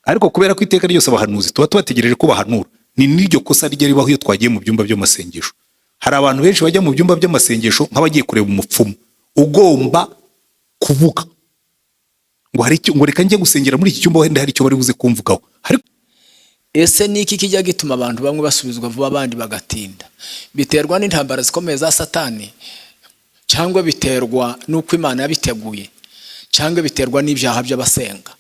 Ariko kubera ko iteka ryose abahanuzi tuba tubategereje ko bahanura, ni n'iryo kosa rijya ribaho iyo twagiye mu byumba by'amasengesho. Hari abantu benshi bajya mu byumba by'amasengesho nk'abagiye kureba umupfumu ugomba kuvuga ngo hari icyo, ngo reka njye gusengera muri iki cyumba, wenda hari icyo bari buze kumvugaho. Ariko Ese ni iki kijya gituma abantu bamwe basubizwa vuba, abandi bagatinda? Biterwa n'intambara zikomeye za Satani, cyangwa biterwa n'uko Imana yabiteguye, cyangwa biterwa n'ibyaha by'abasenga?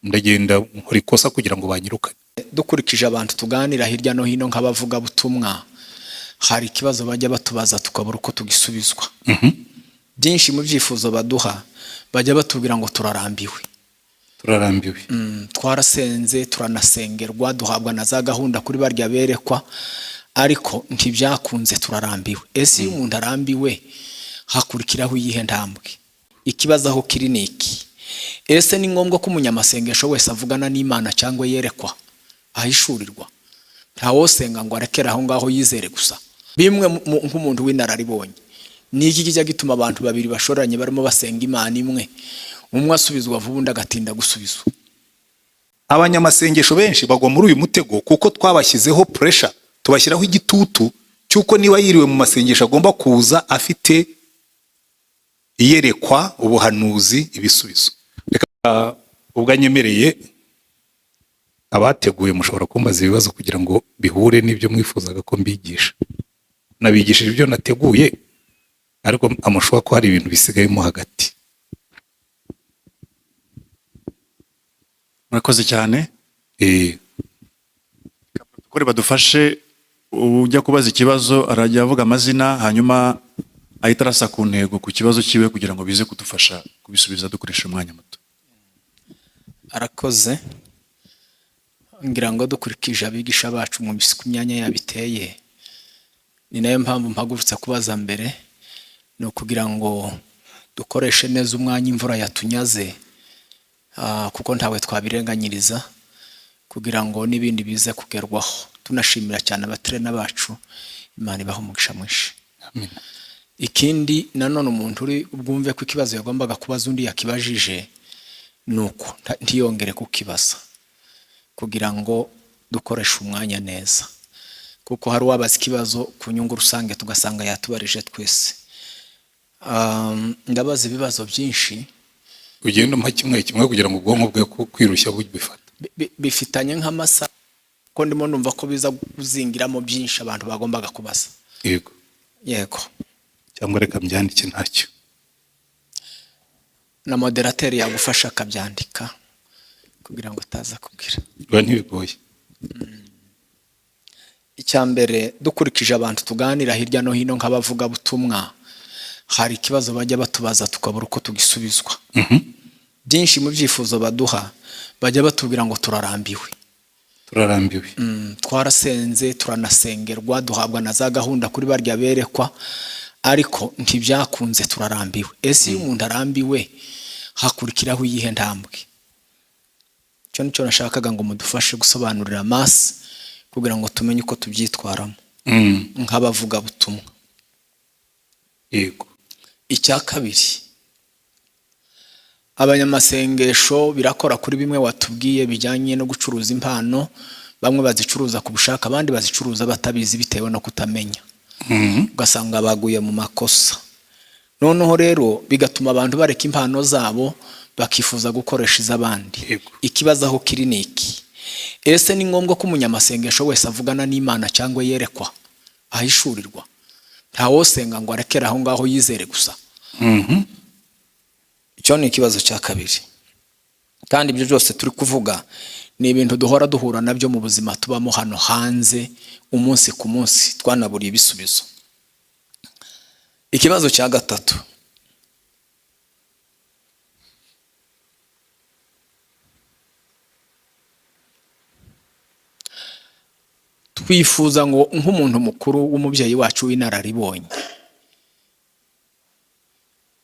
Ndagenda nkora ikosa kugira ngo banyirukane. Dukurikije abantu tuganira hirya no hino nk'abavugabutumwa, hari ikibazo bajya batubaza tukabura uko tugisubizwa. Byinshi mu byifuzo baduha, bajya batubwira ngo turarambiwe. Turarambiwe. Twarasenze, turanasengerwa, duhabwa na za gahunda kuri barya berekwa, ariko ntibyakunze, turarambiwe. Ese iyo umuntu arambiwe hakurikiraho iyihe ntambwe? Ikibazo aho kiri ni iki: ese ni ngombwa ko umunyamasengesho wese avugana n'Imana cyangwa yerekwa, ahishurirwa? Ntawosenga ngo arekere aho ngaho yizere gusa? Bimwe nk'umuntu w'inararibonye, ni iki kijya gituma abantu babiri bashoranye barimo basenga Imana imwe, umwe asubizwa vuba, undi agatinda gusubizwa? Abanyamasengesho benshi bagwa muri uyu mutego kuko twabashyizeho pressure, tubashyiraho igitutu cy'uko niba yiriwe mu masengesho agomba kuza afite iyerekwa, ubuhanuzi, ibisubizo. Reka ubwo anyemereye, abateguye mushobora kumbaza ibibazo kugira ngo bihure n'ibyo mwifuzaga ko mbigisha. Nabigishije ibyo nateguye, ariko amushuka ko hari ibintu bisigayemo hagati. Murakoze cyane. Kore badufashe, ujya kubaza ikibazo arajya avuga amazina, hanyuma ahita arasa ku ntego ku kibazo cyiwe, kugira ngo bize kudufasha kubisubiza dukoresha umwanya muto. Arakoze. Ngira ngo dukurikije abigisha bacu mu ku myanya yabo iteye, ni nayo mpamvu mpagurutse kubaza mbere, ni ukugira ngo dukoreshe neza umwanya imvura yatunyaze, kuko ntawe twabirenganyiriza, kugira ngo n'ibindi bize kugerwaho. Tunashimira cyane abatrainer bacu, Imana ibaha umugisha mwinshi. Amen. Ikindi nanone, umuntu uri bwumve ko ikibazo yagombaga kubaza undi yakibajije, ni uko ntiyongere kukibaza, kugira ngo dukoreshe umwanya neza, kuko hari uwabaza ikibazo ku nyungu rusange tugasanga yatubarije twese. Ndabaza ibibazo byinshi. Ugenda umpa kimwe kimwe kugira ngo ubwonko bwe kwirushya bubifata. Bifitanye nk'amasaha, ko ndimo numva ko biza kuzingiramo byinshi abantu bagombaga kubaza. Yego. Yego. Cyangwa reka mbyandike, ntacyo. Na modérateur yagufasha akabyandika kugira ngo utaza kugira Biba ntibigoye. Icya mbere, dukurikije abantu tuganira hirya no hino nk'abavugabutumwa, hari ikibazo bajya batubaza tukabura uko tugisubizwa. Byinshi mu byifuzo baduha, bajya batubwira ngo turarambiwe. Turarambiwe. Twarasenze, turanasengerwa, duhabwa na za gahunda kuri barya berekwa, ariko ntibyakunze, turarambiwe. Ese iyo umuntu arambiwe hakurikiraho iyihe ntambwe? Icyo nicyo nashakaga ngo mudufashe gusobanurira masse, kugira ngo tumenye uko tubyitwaramo nk'abavugabutumwa. Yego. Icya kabiri, abanyamasengesho birakora kuri bimwe watubwiye bijyanye no gucuruza impano. Bamwe bazicuruza ku bushake, abandi bazicuruza batabizi bitewe no kutamenya, ugasanga baguye mu makosa. Noneho rero bigatuma abantu bareka impano zabo bakifuza gukoresha iz'abandi. Ikibazo aho kiri ni iki: ese ni ngombwa ko umunyamasengesho wese avugana n'Imana cyangwa yerekwa, ahishurirwa? Ntawosenga ngo arekere aho ngaho yizere gusa? Icyo ni ikibazo cya kabiri. Kandi ibyo byose turi kuvuga ni ibintu duhora duhura nabyo mu buzima tubamo hano hanze umunsi ku munsi, twanaburiye ibisubizo. Ikibazo cya gatatu, twifuza ngo nk'umuntu mukuru w'umubyeyi wacu w'inararibonye,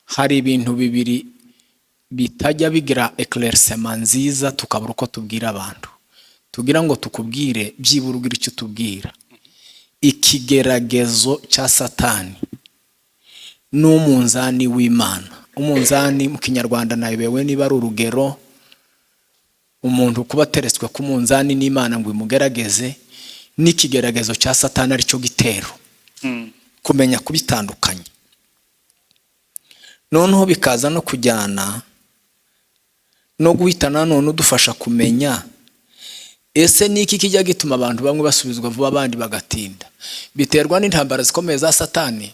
hari ibintu bibiri bitajya bigira éclaircissement nziza, tukabura uko tubwira abantu, tugira ngo tukubwire byibura ugira icyo tubwira. Ikigeragezo cya Satani n'umunzani w'Imana. Umunzani mu Kinyarwanda nayobewe niba ari urugero. Umuntu kuba ateretswe ku munzani n'Imana ngo imugerageze, n'ikigeragezo cya Satani aricyo gitero, kumenya kubitandukanya. Noneho bikaza no kujyana no guhita nanone udufasha kumenya: ese niki kijya gituma abantu bamwe basubizwa vuba, abandi bagatinda? Biterwa n'intambara zikomeye za Satani,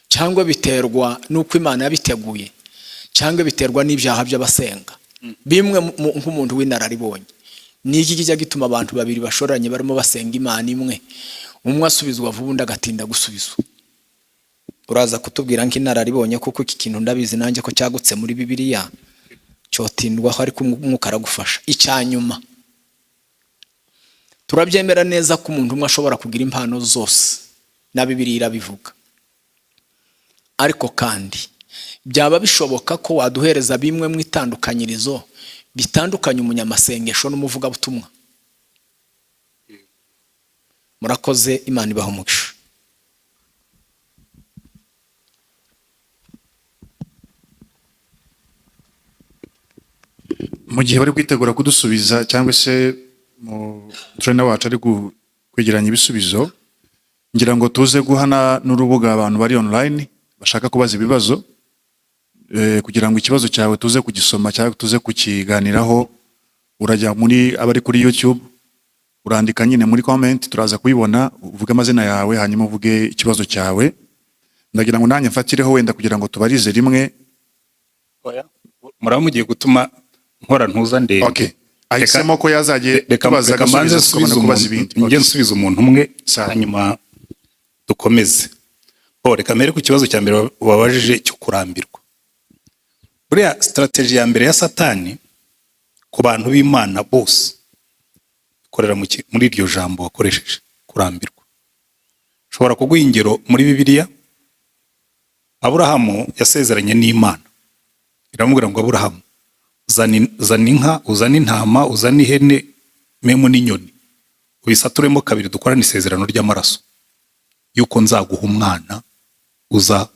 cyangwa biterwa n'uko Imana yabiteguye, cyangwa biterwa n'ibyaha by'abasenga bimwe? Nk'umuntu w'inararibonye, niki kijya gituma abantu babiri bashoranye barimo basenga Imana imwe, umwe asubizwa vuba, undi agatinda gusubizwa? Uraza kutubwira nk'inararibonye, kuko iki kintu ndabizi nanjye ko cyagutse muri Bibiliya, cyotindwaho, ariko Umwuka aragufasha. Icya nyuma, turabyemera neza ko umuntu umwe ashobora kugira impano zose, na Bibiliya irabivuga. Ariko kandi byaba bishoboka ko waduhereza bimwe mu itandukanyirizo bitandukanye umunyamasengesho n'umuvugabutumwa? Murakoze, Imana ibaha umugisha. Mu gihe bari kwitegura kudusubiza, cyangwa se mu trainer wacu ari kwegeranya ibisubizo, ngira ngo tuze guhana n'urubuga abantu bari online bashaka kubaza ibibazo, kugira ngo ikibazo cyawe tuze kugisoma cyangwa tuze kukiganiraho. Urajya muri abari kuri YouTube, urandika nyine muri comment, turaza kubibona, uvuge amazina yawe, hanyuma uvuge ikibazo cyawe. Ndagira ngo nanjye mfatireho wenda kugira ngo tubarize rimwe. Muraba mugiye gutuma nkora ntuza ndende. Okay, ahisemo ko yazagiye Reka tubaza, reka mbanze agasubiza, tukabona nsubize kubaza umuntu, ibindi. njye nsubize umuntu umwe, Sawa. hanyuma dukomeze. Oh, reka mbere ku kibazo cya mbere wabajije cyo kurambirwa. Buriya strategy ya mbere ya Satani ku bantu b'Imana bose ikorera muri iryo jambo wakoresheje, kurambirwa. Ushobora kuguha ingero muri Bibiliya. Aburahamu yasezeranye n'Imana, iramubwira ngo: "Aburahamu, zana inka, uzane intama, uzane ihene, memu n'inyoni, ubisaturemo kabiri, dukorane isezerano ry'amaraso yuko nzaguha umwana uza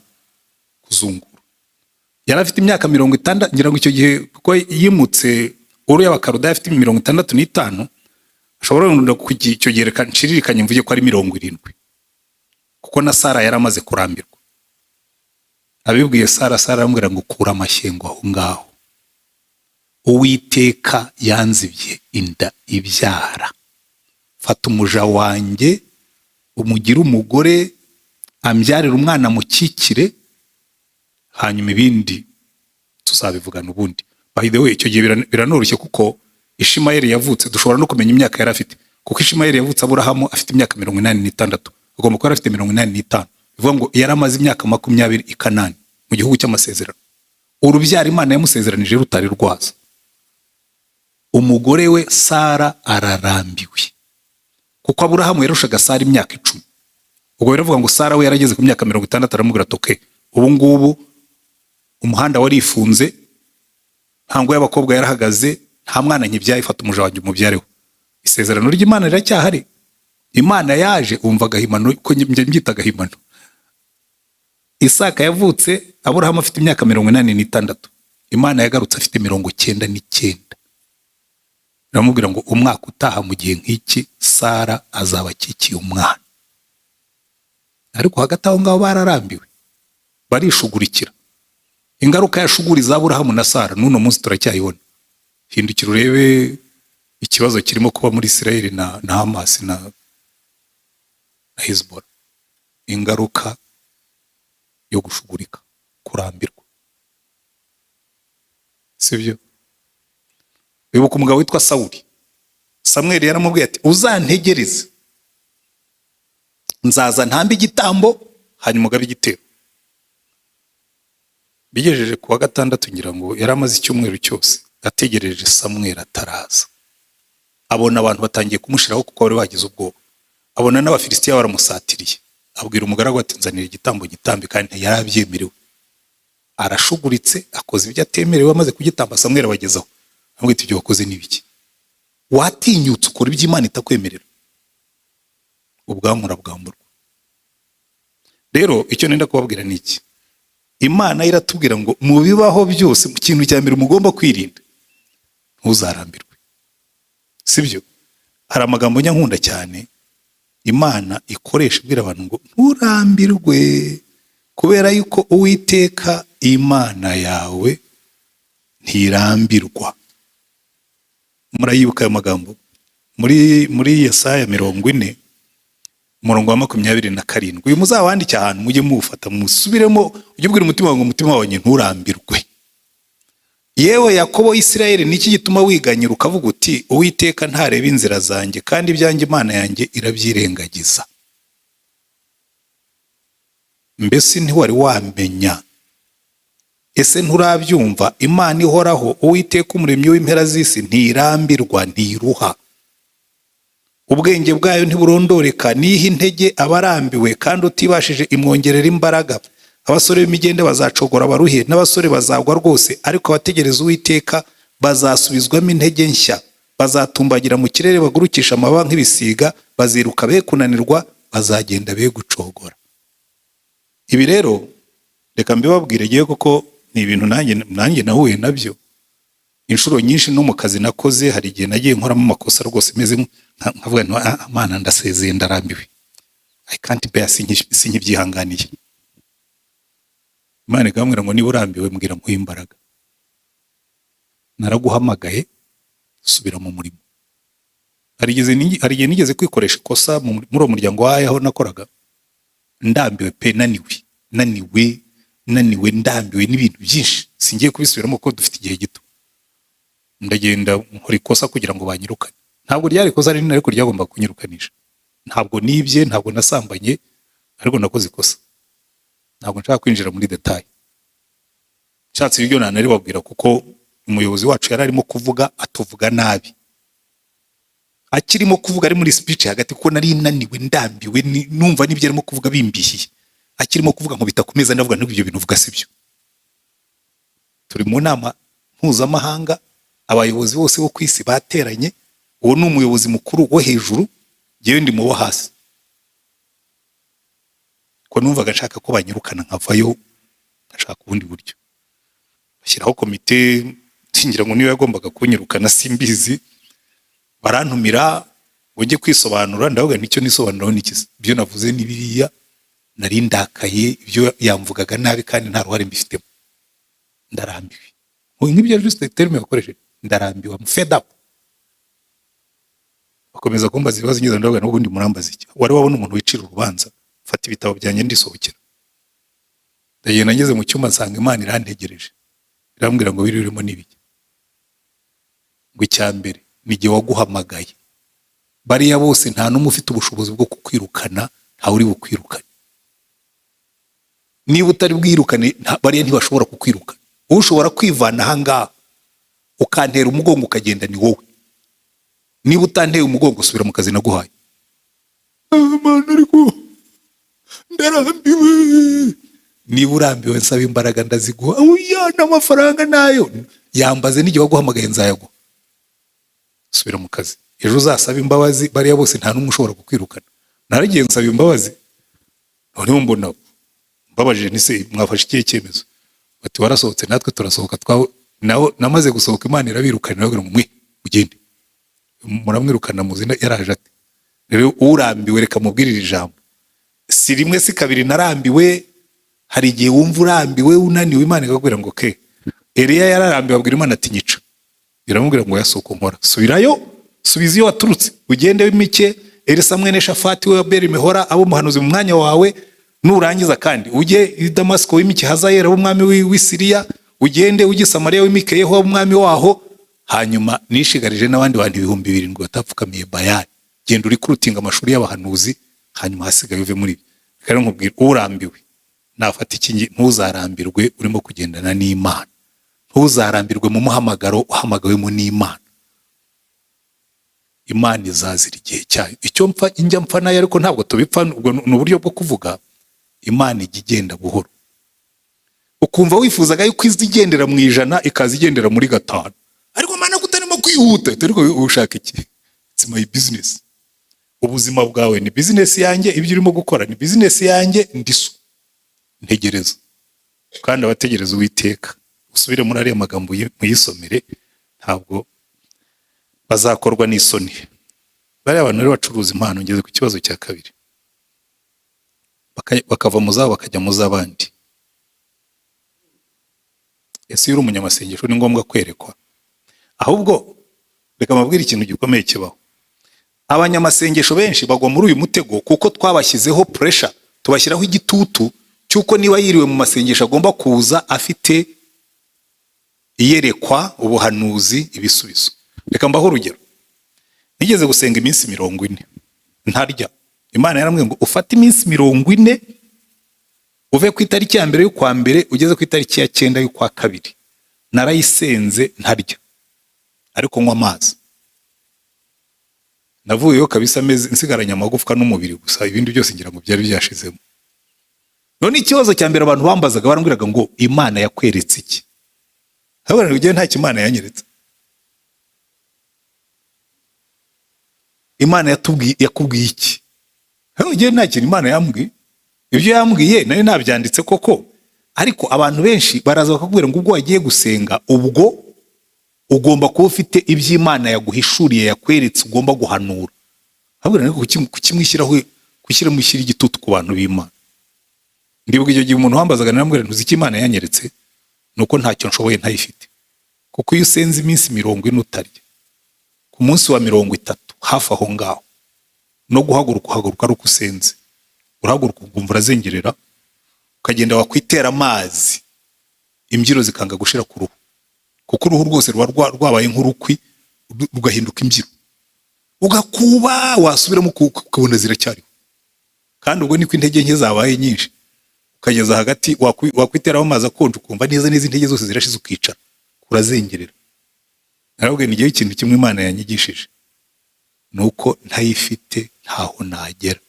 kuzungura." Yari afite imyaka 60, ngira ngo icyo gihe, kuko yimutse Uru y'Abakaludaya afite 65. Ashobora wenda icyo gihe, reka nshirikanye mvuge ko ari 70, kuko na Sara yari amaze kurambirwa. Abibwiye Sara, Sara aramubwira ngo: "Kura amashyengo aho ngaho, Uwiteka yanzibye inda ibyara. Fata umuja wanjye umugire umugore, ambyarire umwana, mukikire, hanyuma ibindi tuzabivugana ubundi." By the way, icyo gihe biranoroshye, kuko Ishimayeli yavutse, dushobora no kumenya imyaka yari afite, kuko Ishimayeli yavutse Aburahamu afite imyaka 86, agomba kuba yari afite 85. Bivuga ngo yari amaze imyaka 20 i Kanani, mu gihugu cy'amasezerano, urubyaro Imana yamusezeranije rutari rwaza. Umugore we Sara ararambiwe, kuko Aburahamu yarushaga Sara imyaka 10. Ubwo biravuga ngo Sara we yarageze ku myaka 60. Aramubwira ati: "Okay, ubu ngubu umuhanda warifunze, ntango y'abakobwa yarahagaze, nta mwana nkibyaye. Ifata umuja wanjye umubyareho." Isezerano ry'Imana riracyahari. Imana yaje, umva agahimano ko njye mbyita agahimano. Isaka yavutse Aburahamu afite imyaka 86. Imana yagarutse afite 99, iramubwira ngo: "Umwaka utaha mu gihe nk'iki Sara azaba akikiye umwana." Ariko hagati aho ngaho bararambiwe, barishugurikira. Ingaruka ya shuguri za Aburahamu na Sara n'uno munsi turacyayibona. Hindukira urebe ikibazo kirimo kuba muri Isirayeli na Hamas na Hezbollah. Ingaruka yo gushugurika, kurambirwa, sibyo? Wibuka umugabo witwa Sawuli? Samweli yaramubwiye ati: "Uzantegereze, nzaza ntambe igitambo, hanyuma ugabe igitero." Bigejeje ku wa gatandatu, ngira ngo yari amaze icyumweru cyose ategereje Samweli ataraza, abona abantu batangiye kumushiraho kuko bari bagize ubwoba, abona n'Abafilisitiya baramusatiriye. Abwira umugaragu ati: "Nzanira igitambo gitambe." Kandi ntiyari abyemerewe. Arashuguritse, akoze ibyo atemerewe. Amaze kugitamba, Samweli abagezaho, amubwira ati: "Ibyo wakoze ni ibiki? Watinyutse ukora ibyo Imana itakwemerera." Ubwami urabwamburwa. Rero icyo nenda kubabwira ni iki: Imana iratubwira ngo mu bibaho byose, mu kintu cya mbere mugomba kwirinda, ntuzarambirwe. Sibyo? Hari amagambo njya nkunda cyane Imana ikoresha ibwira abantu ngo nturambirwe, kubera yuko Uwiteka Imana yawe ntirambirwa. Murayibuka ayo magambo muri Yesaya 40, umurongo wa 27. Uyu muzawandike ahantu, mujye muwufata musubiremo, ujye ubwira umutima wawe ngo: "Umutima wawe, nturambirwe." Yewe Yakobo, Isirayeli, niki gituma wiganyira ukavuga uti: "Uwiteka ntareba inzira zanjye, kandi ibyanjye Imana yanjye irabyirengagiza"? Mbese ntiwari wamenya? Ese nturabyumva? Imana ihoraho, Uwiteka umuremyi w'impera z'isi, ntirambirwa, ntiruha, ubwenge bwayo ntiburondoreka. Niha intege abarambiwe, kandi utibashije imwongerera imbaraga. Abasore b'imigende bazacogora baruhe, n'abasore bazagwa rwose, ariko abategereza Uwiteka bazasubizwamo intege nshya. Bazatumbagira mu kirere, bagurukisha amababa nk'ibisiga, baziruka be kunanirwa, bazagenda be gucogora. Ibi rero reka mbibabwire ngewe, kuko ni ibintu nanjye nahuye nabyo inshuro nyinshi. No mu kazi nakoze, hari igihe nagiye nkoramo amakosa rwose meze nkavuga nti: "Ah, Mana, ndasezeye, ndarambiwe, I can't bear, sinkibyihanganiye." Imana ikambwira ngo: "Niba urambiwe, mbwira nguhe imbaraga. Naraguhamagaye, subira mu murimo." Hari igihe nigeze kwikoresha ikosa muri uwo muryango wayo aho nakoraga, ndambiwe pe, naniwe, naniwe, naniwe, ndambiwe n'ibintu byinshi. Singiye kubisubiramo kuko dufite igihe gito. Ndagenda nkora ikosa kugira ngo banyirukane. Ntabwo ryari ikosa rinini, ariko ryagomba kunyirukanisha. Ntabwo nibye, ntabwo nasambanye, ariko nakoze ikosa. Ntabwo nshaka kwinjira muri détails. Nshatse ibyo nanaribabwira, kuko umuyobozi wacu yari arimo kuvuga, atuvuga nabi, akirimo kuvuga, ari muri speech hagati, kuko nari naniwe, ndambiwe, numva n'ibyo arimo kuvuga bimbihiye. Akirimo kuvuga, nkubita ku meza, ndavuga ntabwo ibyo bintu uvuga si byo. Turi mu nama mpuzamahanga, abayobozi bose bo ku isi bateranye. Uwo ni umuyobozi mukuru wo hejuru, njyewe ndi mu wo hasi. Ko numvaga nshaka ko banyirukana nkavayo, ngashaka ubundi buryo. Bashyiraho komite, ngira ngo niyo yagombaga kunyirukana, simbizi. Barantumira ngo njye kwisobanura. Ndavuga nicyo nisobanuraho ni iki? Ibyo navuze ni biriya, nari ndakaye, ibyo yamvugaga nabi kandi nta ruhare mbifitemo, ndarambiwe. Nk'ibyo juste terme yakoresheje, ndarambiwe, I'm fed up. Bakomeza kumbaza ibibazo ngeze, ndavuga: "N'ubundi murambaza iki? Wari wabona umuntu wicira urubanza?" Mfata ibitabo byanjye ndisohokera, ndagenda. Ngeze mu cyumba, nsanga Imana irantegereje, irambwira ngo: "Biri urimo n'ibiki?" Ngo: "Icya mbere ni igihe waguhamagaye. Bariya bose nta n'umwe ufite ubushobozi bwo kukwirukana, ntawe uri bukwirukane. Niba utari bwirukane, bariya ntibashobora kukwirukana. Ushobora kwivana aha ngaha ukantera umugongo ukagenda ni wowe. Niba utanteye umugongo, usubira mu kazi naguhaye." "Ah, Mana, ariko ndarambiwe." "Niba urambiwe, nsaba imbaraga ndaziguha." "Oya, n'amafaranga nayo yambaze. N'igihe waguhamagaye nzayaguha. Subira mu kazi, ejo uzasaba imbabazi. Bariya bose nta n'umwe ushobora kukwirukana." Naragiye nsaba imbabazi. Noneho mbona mbabajije nti: "Se mwafashe ikihe cyemezo?" Bati: "Warasohotse, natwe turasohoka." Twawe naho namaze gusohoka, Imana irabirukana, irababwira ngo: "Mwe mugende muramwirukana muzi yaraje." Ati rero urambiwe, reka mubwirire ijambo. Si rimwe, si kabiri narambiwe. Hari igihe wumva urambiwe, unaniwe, Imana ikakubwira ngo ke. Eliya yararambiwe, abwira Imana ati: "Nyica." Iramubwira ngo: "Yasuka nkora, subirayo, subiza iyo waturutse, ugende wimike Elisa mwene Shafati we wa Beri Mehora abo umuhanuzi mu mwanya wawe. Nurangiza kandi ujye i Damasiko wimike Hazayeli w'umwami w'i Siriya, ugende ujye i Samariya wimike Yehu w'umwami waho. Hanyuma nishigarije n'abandi bantu 7000 batapfukamiye Bayali. Genda uri kurutinga amashuri y'abahanuzi, hanyuma hasigaye uve muri ibi." Rero nkubwira, urambiwe nafata iki? Ntuzarambirwe urimo kugendana n'Imana, ntuzarambirwe mu muhamagaro uhamagawemo n'Imana. Imana izazira igihe cyayo. Icyo mpfa njya mpfa nayo, ariko ntabwo tubipfa, ubwo ni uburyo bwo kuvuga. Imana ijya igenda buhoro, ukumva wifuzaga yuko iza igendera mu 100, ikaza igendera muri 5. "Ariko Mana, ko utarimo kwihuta?" Ariko ushaka iki? It's my business. Ubuzima bwawe ni business yanjye, ibyo urimo gukora ni business yanjye. Ndiso ntegereza, kandi abategereza Uwiteka, usubire muri ariya magambo muyisomere. Ntabwo Bazakorwa n'isoni bariya bantu rero bacuruza impano. Ngeze ku kibazo cya kabiri. Bakava mu zabo bakajya mu z'abandi. Ese iyo uri umunyamasengesho ni ngombwa kwerekwa? Ahubwo reka mbabwire ikintu gikomeye kibaho. Abanyamasengesho benshi bagwa muri uyu mutego kuko twabashyizeho pressure, tubashyiraho igitutu cy'uko niba yiriwe mu masengesho agomba kuza afite iyerekwa, ubuhanuzi, ibisubizo. Reka mbaho urugero. Nigeze gusenga iminsi 40 ntarya. Imana yarambwiye ngo ufate iminsi 40, uve ku itariki ya 1 y'ukwa mbere ugeze ku itariki ya 9 y'ukwa kabiri. Narayisenze ntarya, ariko nywa amazi. Navuyeyo kabisa ameze nsigaranye amagufwa n'umubiri gusa, ibindi byose ngira ngo byari byashizemo. None ikibazo cya mbere abantu bambazaga, barambwiraga ngo: "Imana yakweretse iki?" Habura ngo ntacyo Imana yanyeretse. Imana yatubwiye, yakubwiye iki? Ngewe nta kintu Imana yambwiye. Ibyo yambwiye nari nabyanditse koko. Ariko abantu benshi baraza bakakubwira ngo ubwo wagiye gusenga, ubwo ugomba kuba ufite ibyo Imana yaguhishuriye, yakweretse, ugomba guhanura. Habura ariko kuki mwishyiraho, gushyira mushyira igitutu ku bantu b'Imana? Ndibuka icyo gihe umuntu wambazaga, naramubwira ntuzi icyo Imana yanyeretse? Ni uko ntacyo nshoboye ntayifite. Kuko iyo usenze iminsi 40 utarya, ku munsi wa 30 hafi aho ngaho, no guhaguruka uhaguruka ari uko usenze. Urahaguruka ukumva urazengerera, ukagenda wakwitera amazi imbyiro zikanga gushira ku ruhu, kuko uruhu rwose ruba rwabaye nk'urukwi, rugahinduka imbyiro, ugakuba wasubiramo ukabona ziracyariho. Kandi ubwo niko intege nke zabaye nyinshi, ukageza hagati wakwiteraho amazi akonje ukumva neza neza intege zose zirashize, ukicara urazengerera. Narababwiye, ngewe ikintu kimwe Imana yanyigishije ni uko ntayifite ntaho nagera.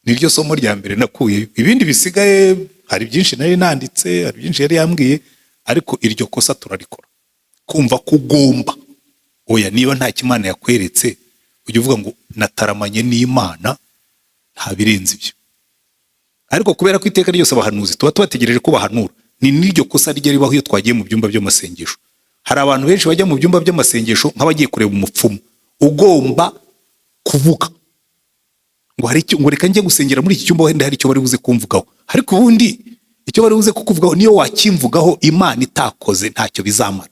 Niryo somo rya mbere nakuyeyo. Ibindi bisigaye hari byinshi nari nanditse, hari byinshi yari yambwiye, ariko iryo kosa turarikora, kumva ko ugomba. Oya, niba nta Imana yakweretse, ujya uvuga ngo nataramanye n'Imana, nta birenze ibyo. Ariko kubera ko iteka ryose abahanuzi tuba tubategereje ko bahanura, ni n'iryo kosa rijya ribaho iyo twagiye mu byumba by'amasengesho. Hari abantu benshi bajya mu byumba by'amasengesho nk'abagiye kureba umupfumu ugomba kuvuga ngo hari icyo, ngo reka njye gusengera muri iki cyumba, wenda hari icyo bari buze kumvugaho. Ariko ubundi icyo bari buze kukuvugaho, niyo wakimvugaho, Imana itakoze ntacyo bizamara.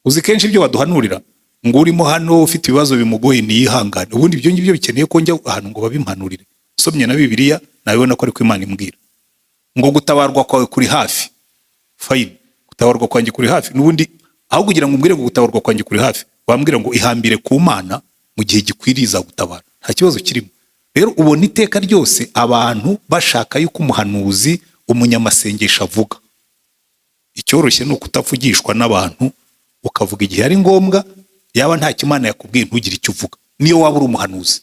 Uzi kenshi ibyo baduhanurira ngo urimo hano ufite ibibazo bimugoye niyihangane. Ubundi ibyo ngibyo bikeneye ko njya ahantu ngo babimpanurire? Usomye na Bibiliya nabibona ko ariko Imana imbwira ngo gutabarwa kwawe kuri hafi. Fine, gutabarwa kwanjye kuri hafi. N'ubundi aho kugira ngo umbwire ngo gutabarwa kwanjye kuri hafi, wambwira ngo ihambire ku Mana, mu gihe gikwiriye izagutabara, nta kibazo kirimo. Rero ubona iteka ryose abantu bashaka yuko umuhanuzi, umunyamasengesho avuga. Icyoroshye ni ukutavugishwa n'abantu, ukavuga igihe ari ngombwa. Yaba nta Imana yakubwiye, ntugire icyo uvuga, niyo waba uri umuhanuzi.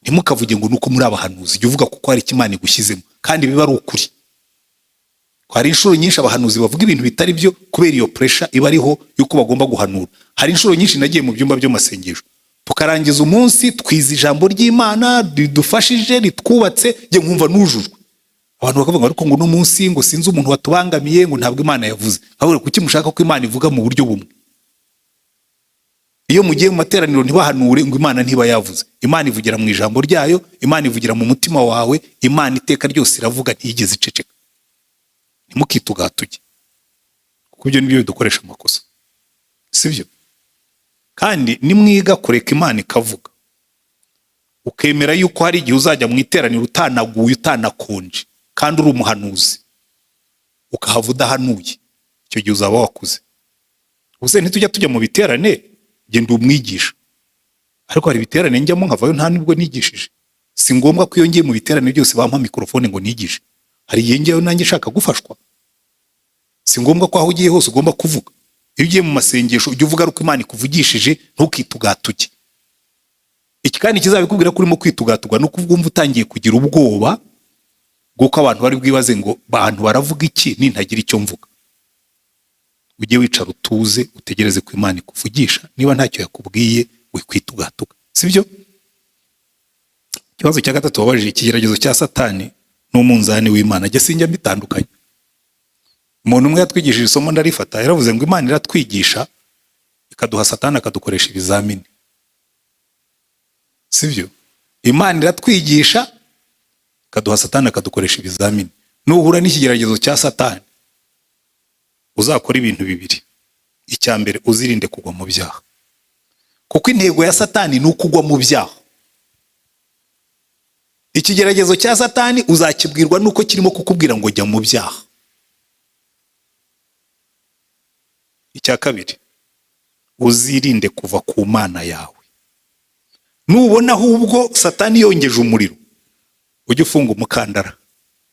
Ntimukavuge ngo nuko muri abahanuzi. Jya uvuga kuko hari icyo Imana igushyizemo, kandi biba ari ukuri. Hari inshuro nyinshi abahanuzi bavuga ibintu bitari byo kubera iyo pressure iba ariho yuko bagomba guhanura. Hari inshuro nyinshi nagiye mu byumba by'amasengesho, tukarangiza umunsi twize ijambo ry'Imana ridufashije, ritwubatse, njye nkumva nujujwe. Abantu bakavuga ngo ariko ngo uno munsi ngo sinzi umuntu watubangamiye, ngo ntabwo Imana yavuze. Nkabura kuki mushaka ko Imana ivuga mu buryo bumwe? Iyo mugiye mu materaniro ntibahanure, ngo Imana ntiba yavuze. Imana ivugira mu ijambo ryayo, Imana ivugira mu mutima wawe. Imana iteka ryose iravuga, ntiyigeze iceceka. Ntimukitugatuge, kuko ibyo nibyo bidukoresha amakosa, sibyo? Kandi nimwiga kureka Imana ikavuga, ukemera yuko hari igihe uzajya mu iteraniro utanaguye, utanakonje, kandi uri umuhanuzi, ukahava udahanuye, icyo gihe uzaba wakuze. Ubuse ntitujya tujya mu biterane? Genda umwigisha, ariko hari ibiterane njyamo nkavayo nta nubwo nigishije. Si ngombwa ko iyo ngiye mu biterane byose bampa mikorofone ngo nigishe. Hari igihe njyayo nanjye nshaka gufashwa. Si ngombwa ko aho ugiye hose ugomba kuvuga. Iyo ugiye mu masengesho, ujya uvuga ari uko Imana ikuvugishije, ntukitugatuge. Iki kandi kizabikubwira ko urimo kwitugatuga ni uko wumva utangiye kugira ubwoba bw'uko abantu bari bwibaze ngo abantu baravuga iki nintagira icyo mvuga. Ujye wicara utuze, utegereze ko Imana ikuvugisha. Niba ntacyo yakubwiye, wikwitugatuga, sibyo? Ikibazo cya gatatu wabajije, ikigeragezo cya Satani n'umunzani w'Imana, jya sinjya mbitandukanye. Umuntu umwe yatwigishije isomo ndarifata. Yaravuze ngo Imana iratwigisha Ikaduha Satani akadukoresha ibizamini, sibyo? Imana iratwigisha, ikaduha Satani akadukoresha ibizamini. Nuhura n'ikigeragezo cya Satani, uzakora ibintu bibiri. Icya mbere, uzirinde kugwa mu byaha, kuko intego ya Satani ni ukugwa mu byaha. Ikigeragezo cya Satani uzakibwirwa nuko kirimo kukubwira ngo jya mu byaha. Icya kabiri, uzirinde kuva ku Mana yawe. Nubona ahubwo Satani yongeje umuriro, ujye ufunga umukandara.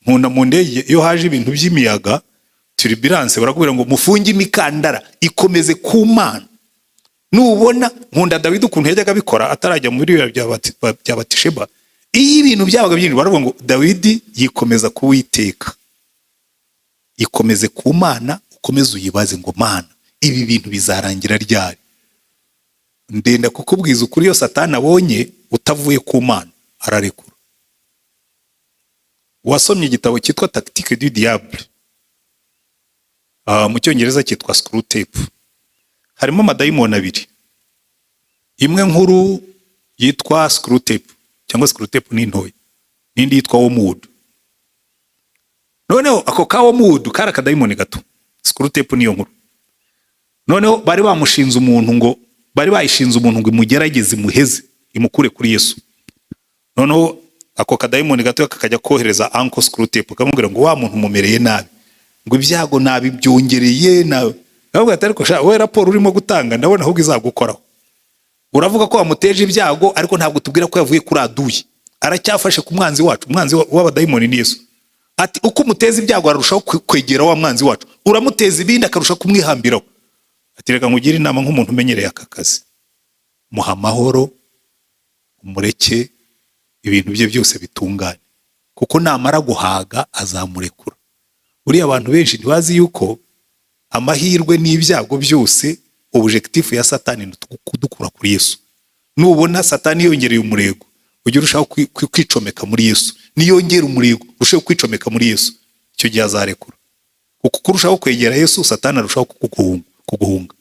Nkunda mu ndege iyo haje ibintu by'imiyaga, turbulence, barakubwira ngo mufunge imikandara, ikomeze ku Mana. Nubona, nkunda Dawidi ukuntu yajyaga abikora atarajya muri biriya bya Batisheba. Iyo ibintu byabaga byinshi, baravuga ngo Dawidi yikomeza kuwiteka. Ikomeze ku Mana, ukomeze uyibaze ngo: "Mana, ibi bintu bizarangira ryari?" Ndenda kukubwiza ukuri, iyo Satani abonye utavuye ku Mana, ararekura. Wasomye igitabo cyitwa Tactique du Diable, mu Cyongereza cyitwa Screwtape. Harimo amadayimoni abiri, imwe nkuru yitwa Screwtape, cyangwa Screwtape ni ntoya, n'indi yitwa Wormwood. Noneho ako ka Wormwood kari akadayimoni gato, Screwtape niyo nkuru. Noneho bari bamushinze umuntu, ngo bari bayishinze umuntu ngo imugerageze, imuheze, imukure kuri Yesu. Noneho ako kadayimoni gato kakajya kohereza Uncle Screwtape, kamubwira ngo wa muntu umumereye nabi, ngo ibyago nabibyongereye nawe. Aravuga ati: "Ariko sha, wowe raporo urimo gutanga ndabona ahubwo izagukoraho. Uravuga ko wamuteje ibyago, ariko ntabwo tubwira ko yavuye kuri aduye, aracyafashe ku mwanzi wacu." Umwanzi w'abadayimoni ni Yesu. Ati: "Uko umuteza ibyago, ararushaho kwegera wa mwanzi wacu, uramuteza ibindi akarushaho kumwihambiraho." Ati: "Reka nkugire inama nk'umuntu umenyereye aka kazi, muha amahoro, umureke ibintu bye byose bitungane, kuko namara guhaga azamurekura." Buriya abantu benshi ntibazi yuko amahirwe n'ibyago byose, objectif ya Satani ni kudukura kuri Yesu. Nubona Satani yongereye umurego, ujye urushaho kwicomeka muri Yesu. Niyongera umurego, urushaho kwicomeka muri Yesu, icyo gihe azarekura, kuko uko urushaho kwegera Yesu, Satani arushaho kuguhunga.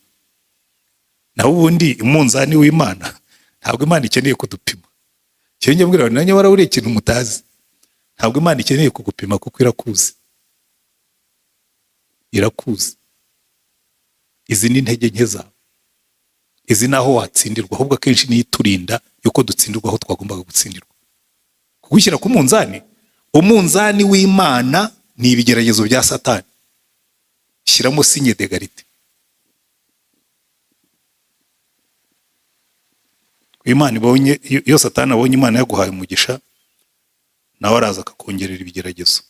Naho ubundi umunzani w'Imana, ntabwo Imana ikeneye kudupima. Njye mbwira abantu, nanjye waraburiye ikintu mutazi: ntabwo Imana ikeneye kugupima, kuko irakuzi, irakuzi. Izi ni intege nke zawe, izi ni aho watsindirwa. Ahubwo akenshi niyo iturinda yuko dutsindirwa aho twagombaga gutsindirwa. Kugushyira ku munzani, umunzani w'Imana ni ibigeragezo bya Satani, shyiramo signe d'égalité. Imana ibonye, iyo Satani abonye Imana yaguhaye umugisha, nawe araza akakongerera ibigeragezo.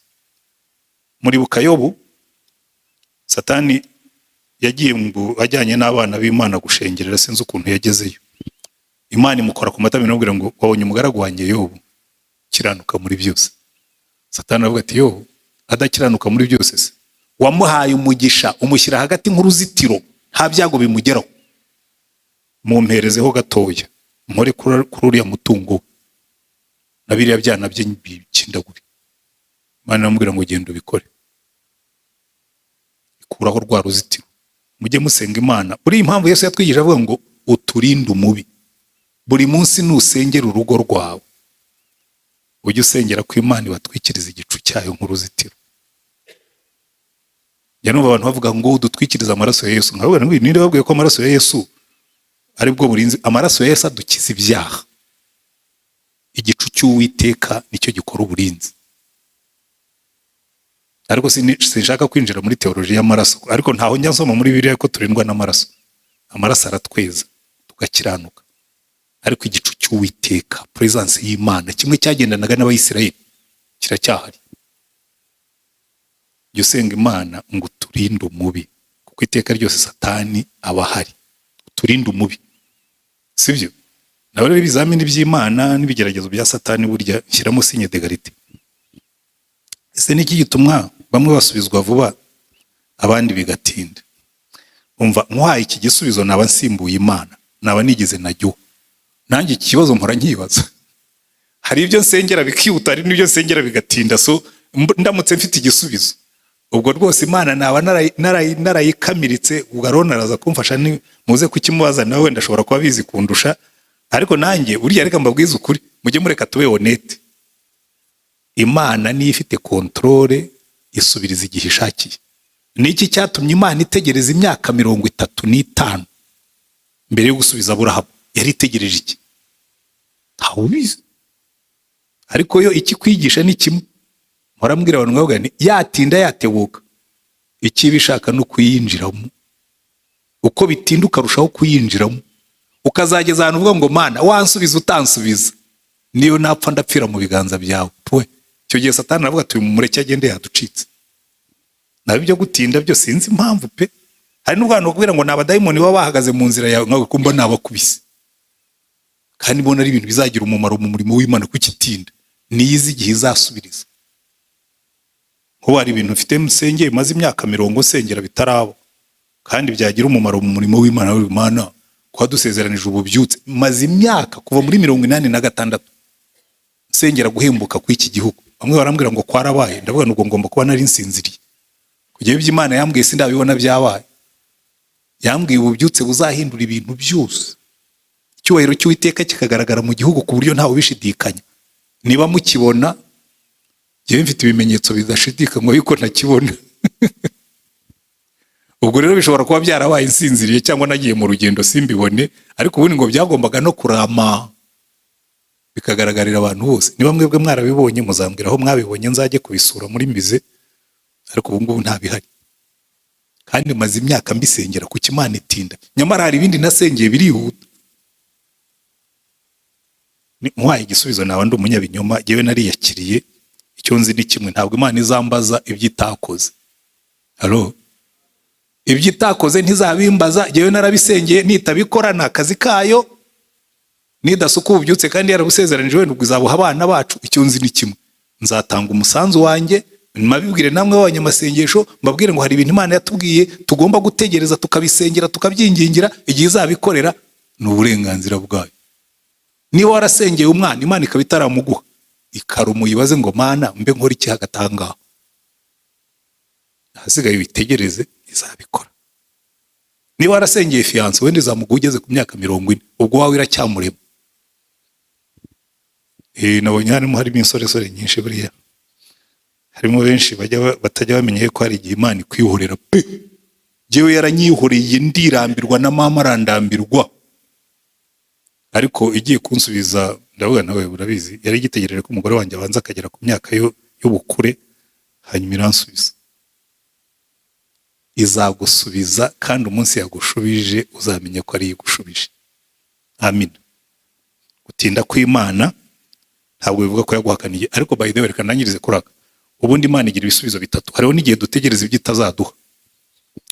Muribuka Yobu? Satani yagiye ngo ajyanye n'abana b'Imana gushengerera, sinzi ukuntu yagezeyo, Imana imukora ku matama, iramubwira ngo: "Wabonye umugaragu wanjye Yobu, kiranuka muri byose?" Satani aravuga ati: "Yobu adakiranuka muri byose se, wamuhaye umugisha, umushyira hagati nk'uruzitiro, nta byago bimugeraho? Mumperezeho gatoya nkore kuri uriya mutungo we na biriya byana bye bikindagure." Imana iramubwira ngo: "Genda ubikore." Ikuraho rwa ruzitiro. Mujye musenga Imana. Buriya impamvu Yesu yatwigije avuga ngo uturinde umubi, buri munsi nusengera urugo rwawe, ujye usengera ko Imana ibatwikiriza igicu cyayo nk'uruzitiro. Njya numva abantu bavuga ngo dutwikirize amaraso ya Yesu, nkavuga ngo: "Ninde babwiye ko amaraso ya Yesu ari bwo burinzi?" Amaraso ya Yesu adukiza ibyaha. Igicu cy'Uwiteka nicyo gikora uburinzi. Ariko sinshaka kwinjira muri teoloji y'amaraso, ariko ntaho njya nsoma muri Bibiliya ko turindwa n'amaraso. Amaraso aratweza tugakiranuka, ariko igicu cy'Uwiteka, presence y'Imana, kimwe cyagendanaga n'Abayisiraheli, kiracyahari. Jya usenga Imana ngo uturinde umubi, kuko iteka ryose Satani aba ahari. Uturinde umubi, sibyo? Nawe rero ibizamini by'Imana n'ibigeragezo bya Satani, burya shyiramo signe d'égalité. Ese niki gituma bamwe basubizwa vuba, abandi bigatinda? Umva, nkuhaye iki gisubizo naba nsimbuye Imana, naba nigeze najyo. Nanjye iki kibazo mpora nkibaza. Hari ibyo nsengera bikihuta, hari n'ibyo nsengera bigatinda. So ndamutse mfite igisubizo, Ubwo rwose Imana naba narayikamiritse. Ubwo Aroni araza kumfasha, ni muze kukimubaza nawe, wenda ashobora kuba abizi kundusha. Ariko nanjye buriya reka mbabwize ukuri, mujye mureka tube honnête. Imana niyo ifite contrôle, isubiriza igihe ishakiye. Ni iki cyatumye Imana itegereza imyaka 35 mbere yo gusubiza Aburahamu? Yari itegereje iki? Ntawe ubizi. Ariko yo ikikwigisha ni kimwe mpora mbwira abantu, nkavuga nti yatinda yatebuka, icyo ishaka no kuyinjiramo. Uko bitinda ukarushaho kuyinjiramo, ukazageza ahantu uvuga ngo: "Mana, wansubiza utansubiza, niyo napfa ndapfira mu biganza byawe." Pwe, icyo gihe Satani aravuga ati: "Mureke agende, yaducitse." Naho ibyo gutinda byo sinzi impamvu pe. Hari n'ubwo abantu bakubwira ngo ni abadayimoni baba bahagaze mu nzira yawe, nkawe kumva nabakubise kandi mbona ari ibintu bizagira umumaro mu murimo w'Imana. Kukitinda? Niyo izi igihe izasubiriza. Nkubu hari ibintu mfite nsengeye, maze imyaka 40 nsengera bitaraba, kandi byagira umumaro mu murimo w'Imana. W'Imana kuba dusezeranije ububyutse, maze imyaka kuva muri 86 nsengera guhembuka kw'iki gihugu. Bamwe barambwira ngo kwarabaye, ndavuga ngo ngomba kuba nari nsinziriye. Kugera ibyo Imana yambwiye sindabibona byabaye. Yambwiye ububyutse buzahindura ibintu byose, icyubahiro cy'Uwiteka kikagaragara mu gihugu ku buryo ntawe ubishidikanya. Niba mukibona, njyewe mfite ibimenyetso bidashidikanywa yuko ntakibona. Ubwo rero bishobora kuba byarabaye nsinziriye cyangwa nagiye mu rugendo simbibone, ariko ubundi ngo byagombaga no kurama bikagaragarira abantu bose. Niba mwebwe mwarabibonye, muzambwira aho mwabibonye nzajye kubisura muri musée. Ariko ubu ngubu ntabihari, kandi maze imyaka mbisengera. Kuki Imana itinda? Nyamara hari ibindi nasengeye birihuta. Nkwaye igisubizo naba ndi umunyabinyoma. Jyewe nariyakiriye. Icyo nzi ni kimwe: ntabwo Imana izambaza ibyo itakoze. Halo, ibyo itakoze ntizabimbaza. Jyewe narabisengeye, nitabikora ni akazi kayo. Nidasuka ububyutse kandi yarabusezeranije, wenda ubwo izabuha abana bacu. Icyo nzi ni kimwe: nzatanga umusanzu wanjye, mabibwire namwe b'abanyamasengesho, mbabwire ngo hari ibintu Imana yatubwiye tugomba gutegereza, tukabisengera, tukabyingingira. Igihe izabikorera ni uburenganzira bwayo. Niba warasengeye umwana, Imana ikaba itaramuguha, ikarumu yibaze ngo: "Mana, mbe nkora iki hagati aha ngaho?" Ahasigaye witegereze, izabikora. Niba warasengeye fiancé, wenda izamuguha ugeze ku myaka 40, ubwo wawe iracyamurema. Nabonye harimo insoresore nyinshi. Buriya harimo benshi batajya bamenya ko hari igihe Imana ikwihorera pe. Jyewe yaranyihoreye, ndirambirwa, na mama arandambirwa, ariko igiye kunsubiza ndavuga nawe urabizi, yari igitegereje ko umugore wanjye abanza akagera ku myaka y'ubukure, hanyuma iransubiza. Izagusubiza, kandi umunsi yagushubije uzamenya ko ari igushubije. Amina. Gutinda kw'Imana ntabwo bivuga ko yaguhakaniye. Ariko by the way, reka nangirize kuri aka. Ubundi Imana igira ibisubizo bitatu. Hariho n'igihe dutegereza ibyo itazaduha,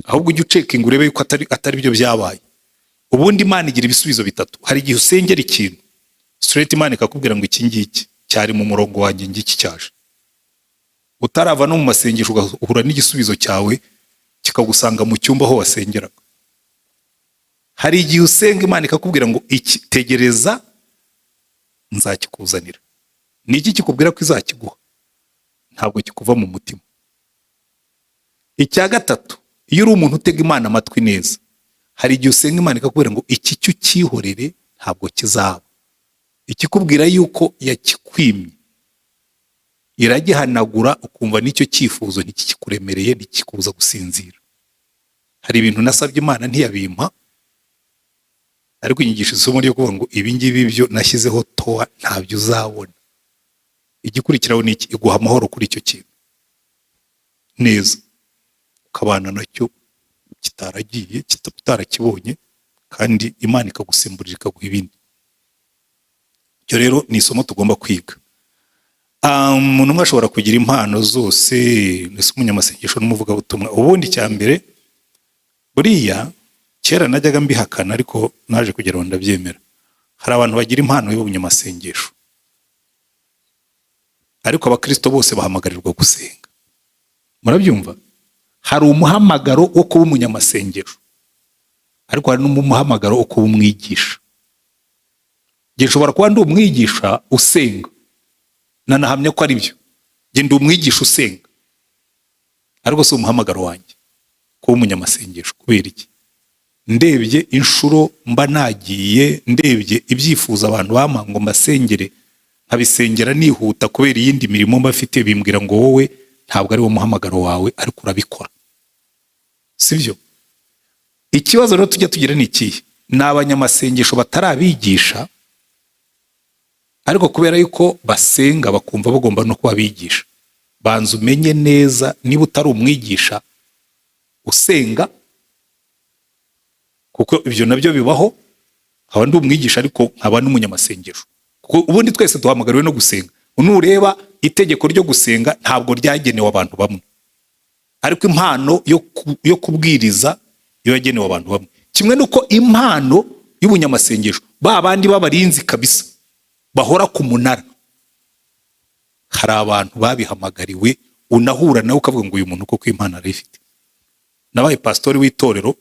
ahubwo ujye ucheckinga urebe yuko atari byo byabaye. Ubundi Imana igira ibisubizo bitatu. Hari igihe usengera ikintu straight, Imana ikakubwira ngo: "Iki ngiki cyari mu murongo wanjye, ngiki cyaje." Utarava no mu masengesho ugahura n'igisubizo cyawe, kikagusanga mu cyumba aho wasengeraga. Hari igihe usenga, Imana ikakubwira ngo: "Iki tegereza, nzakikuzanira." Ni iki kikubwira ko izakiguha? Ntabwo kikuva mu mutima. Icya gatatu, iyo uri umuntu utega Imana amatwi neza, hari igihe usenga, Imana ikakubwira ngo: "Iki cyo ukihorere, ntabwo kizaba." Ikikubwira yuko yakikwimye, iragihanagura, ukumva n'icyo cyifuzo ntikikuremereye, ntikikubuza gusinzira. Hari ibintu nasabye Imana ntiyabimpa, ariko inyigisha isomo ryo kuvuga ngo: "Ibi ngibi byo nashyizeho towa, ntabyo uzabona." Igikurikiraho ni iki? Iguha amahoro kuri icyo kintu neza, ukabana nacyo kitaragiye, utarakibonye, kandi Imana ikagusimburira, ikaguha ibindi. Icyo rero ni isomo tugomba kwiga. Umuntu umwe ashobora kugira impano zose, mbese umunyamasengesho n'umuvugabutumwa? Ubundi icya mbere, buriya kera najyaga mbihakana, ariko naje kugera aho ndabyemera. Hari abantu bagira impano y'ubunyamasengesho, ariko abakristo bose bahamagarirwa gusenga. Murabyumva? Hari umuhamagaro wo kuba umunyamasengesho, ariko hari n'umuhamagaro wo kuba umwigisha. Njye nshobora kuba ndi umwigisha usenga, nanahamya ko ari byo. Njye ndi umwigisha usenga, Ariko si umuhamagaro wanjye kuba umunyamasengesho. Kubera iki? Ndebye inshuro mba nagiye, ndebye ibyifuzo abantu bampa ngo mbasengere, nkabisengera nihuta kubera iyindi mirimo mba mfite, bimbwira ngo wowe ntabwo ari wo muhamagaro wawe, ariko urabikora, sibyo? Ikibazo rero tujya tugira ni ikihe? Ni abanyamasengesho batarabigisha, ariko kubera yuko basenga bakumva bagomba no kuba abigisha. Banza umenye neza niba utari umwigisha usenga, kuko ibyo nabyo bibaho. Nkaba ndi umwigisha ariko nkaba n'umunyamasengesho, kuko ubundi twese duhamagariwe no gusenga. Nureba itegeko ryo gusenga ntabwo ryagenewe abantu bamwe, ariko impano yo kubwiriza yo yagenewe abantu bamwe. Kimwe n'uko impano y'ubunyamasengesho, ba bandi b'abarinzi kabisa bahora ku munara, hari abantu babihamagariwe, unahura nawe ukavuga ngo uyu muntu koko impano arayifite. Nabaye pasitori w'itorero,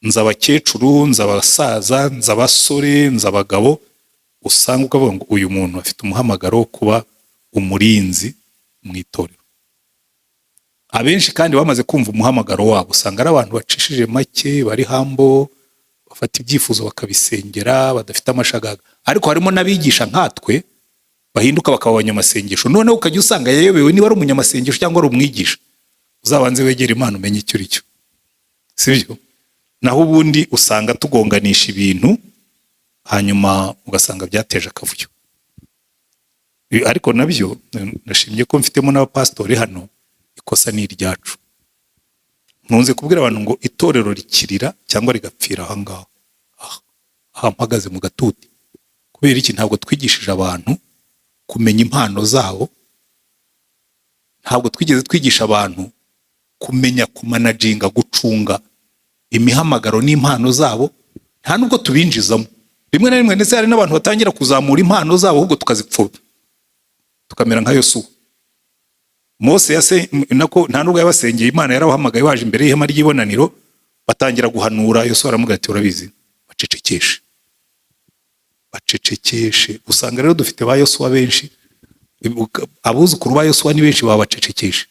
nzi abakecuru, nzi abasaza, nzi abasore, nzi abagabo, usanga ukavuga ngo uyu muntu afite umuhamagaro wo kuba umurinzi mu itorero. Abenshi kandi bamaze kumva umuhamagaro wabo, usanga ari abantu bacishije make, bari humble, bafata ibyifuzo bakabisengera, badafite amashagaga. Ariko harimo n'abigisha nkatwe bahinduka bakaba abanyamasengesho. Noneho ukajya usanga yayobewe niba ari umunyamasengesho cyangwa ari umwigisha. Uzabanze wegere Imana umenye icyo uri cyo, sibyo? Naho ubundi usanga tugonganisha ibintu, hanyuma ugasanga byateje akavuyo. Ariko nabyo ndashimye ko mfitemo n'abapasitori hano. Ikosa ni iryacu. Nkunze kubwira abantu ngo itorero rikirira cyangwa rigapfira aha ngaha, aha aha mpagaze mu gatuti. Kubera iki? Ntabwo twigishije abantu kumenya impano zabo, ntabwo twigeze twigisha abantu kumenya kumanaginga, gucunga imihamagaro n'impano zabo. Nta nubwo tubinjizamo rimwe na rimwe, ndetse hari n'abantu batangira kuzamura impano zabo ahubwo tukazipfobya, tukamera nka Yosuwa. Mose yase nako nta nubwo yabasengeye, Imana yarabahamagaye baje imbere y'ihema ry'ibonaniro, batangira guhanura. Yosuwa aramubwira ati: "Urabizi, bacecekeshe, bacecekeshe." Usanga rero dufite ba Yosuwa benshi, abuzukuru ba Yosuwa ni benshi, babacecekeshe.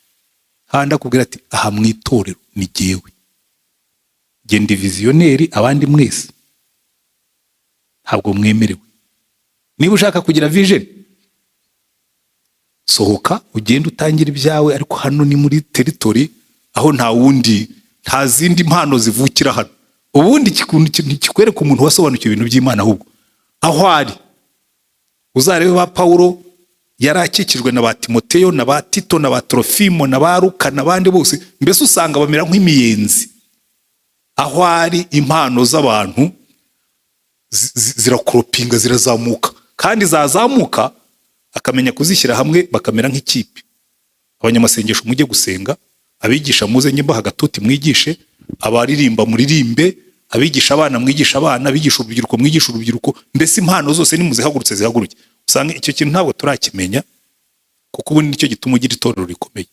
Handi akubwira ati: "Aha mu itorero ni jyewe, genda visionnaire, abandi mwese ntabwo mwemerewe. Niba ushaka kugira vision, sohoka ugende utangire ibyawe, ariko hano ni muri territory aho nta wundi, nta zindi mpano zivukira hano." Ubundi ntikikwereka umuntu wasobanukiwe ibintu by'Imana. Ahubwo aho ari, uzarebe ba Pawulo, yari akikijwe na ba Timoteyo na ba Tito na ba Torofimo na ba Luka n'abandi bose. Mbese usanga bamera nk'imiyenzi. Aho ari, impano z'abantu zirakoropinga, zirazamuka, kandi zazamuka akamenya kuzishyira hamwe bakamera nk'ikipe. Abanyamasengesho mujye gusenga, abigisha muze njye mbaha agatuti mwigishe, abaririmba muririmbe, abigisha abana mwigisha abana, abigisha urubyiruko mwigisha urubyiruko. Mbese impano zose nimuzihagurutse zihaguruke. Usanga icyo kintu ntabwo turakimenya, kuko ubundi nicyo gituma ugira itorero rikomeye,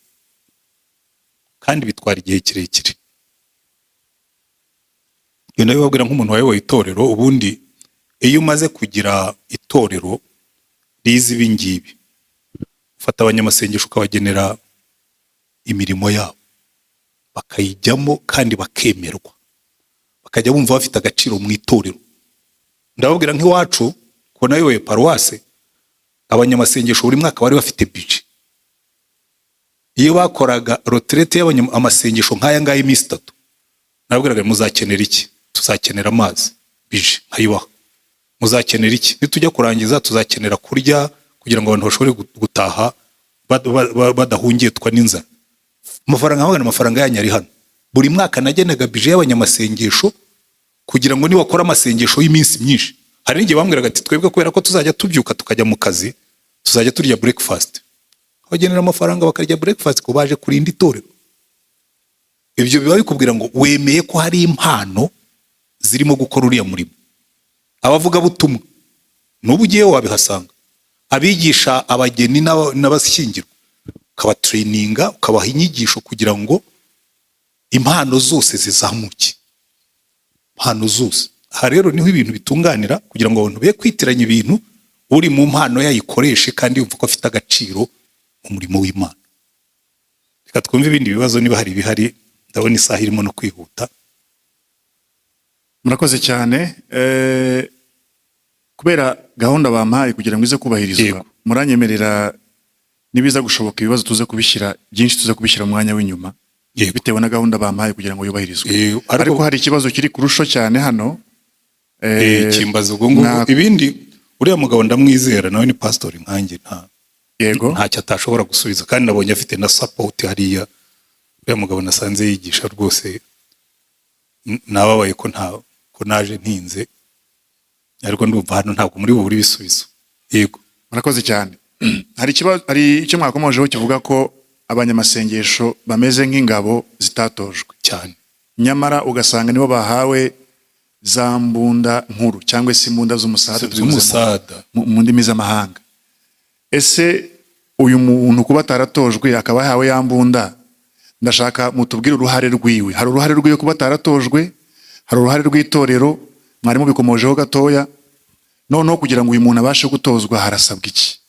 kandi bitwara igihe kirekire. Iyo ndabibabwira nk'umuntu wayoboye itorero. Ubundi iyo umaze kugira itorero rizi ibi ngibi, ufata abanyamasengesho ukabagenera imirimo yabo, bakayijyamo kandi bakemerwa, bakajya bumva bafite agaciro mu itorero. Ndababwira nk'iwacu, ko nayoboye paruwase, abanyamasengesho buri mwaka bari bafite budget. Iyo bakoraga retraite y'abanyamasengesho nk'aya ngaya iminsi 3, nababwiraga: "Muzakenera iki?" "Tuzakenera amazi." Budget nkayibaha. "Muzakenera iki?" "Nitujya kurangiza tuzakenera kurya kugira ngo abantu bashobore gutaha badahungetwa n'inzara." Amafaranga nkabona, amafaranga yanyu ari hano. Buri mwaka nagenaga budget y'abanyamasengesho kugira ngo nibakora amasengesho y'iminsi myinshi. Hari n'igihe bambwiraga ati: "Twebwe kubera ko tuzajya tubyuka tukajya mu kazi, tuzajya turya breakfast." Bagenera amafaranga bakarya breakfast ko baje kurinda itorero. Ibyo biba bikubwira ngo wemeye ko hari impano zirimo gukora uriya murimo. Abavugabutumwa, n'ubu ugiye wabihasanga, abigisha abageni n'abashyingirwa, ukabatraininga, ukabaha inyigisho kugira ngo impano zose zizamuke, impano zose. Aha rero niho ibintu bitunganira, kugira ngo abantu be kwitiranya ibintu, uri mu mpano yayikoreshe kandi yumva ko afite agaciro mu murimo w'Imana. Reka Reka twumve ibindi bibazo niba hari ibihari. Ndabona isaha irimo no kwihuta. Murakoze cyane. Kubera gahunda bampaye kugira ngo ize kubahirizwa, muranyemerera nibiza gushoboka ibibazo tuze kubishyira, byinshi tuze kubishyira mu mwanya w'inyuma, bitewe na gahunda bampaye kugira ngo yubahirizwe. Ariko hari ikibazo kiri kurusho cyane hano. Kimbaza ubwo ngubwo. Ibindi uriya mugabo ndamwizera, nawe ni pasitori nkanjye, nta ntacyo atashobora gusubiza, kandi nabonye afite na support hariya. Uriya mugabo nasanze yigisha rwose, nababaye ko nta ko naje ntinze, ariko ndumva hano ntabwo muri bubure ibisubizo. Yego. Murakoze cyane. Hari ikibazo, hari icyo mwakomojeho kivuga ko abanyamasengesho bameze nk'ingabo zitatojwe, nyamara ugasanga nibo bahawe za mbunda nkuru cyangwa se imbunda z'umusada, tubivuze z'umusada, mu ndimi z'amahanga. Ese uyu muntu kuba ataratojwe akaba yahawe ya mbunda, ndashaka mutubwire uruhare rwiwe. Hari uruhare rwiwe kuba ataratojwe, hari uruhare rw'itorero, mwari mubikomojeho gatoya. Noneho kugira ngo uyu muntu abashe gutozwa harasabwa iki?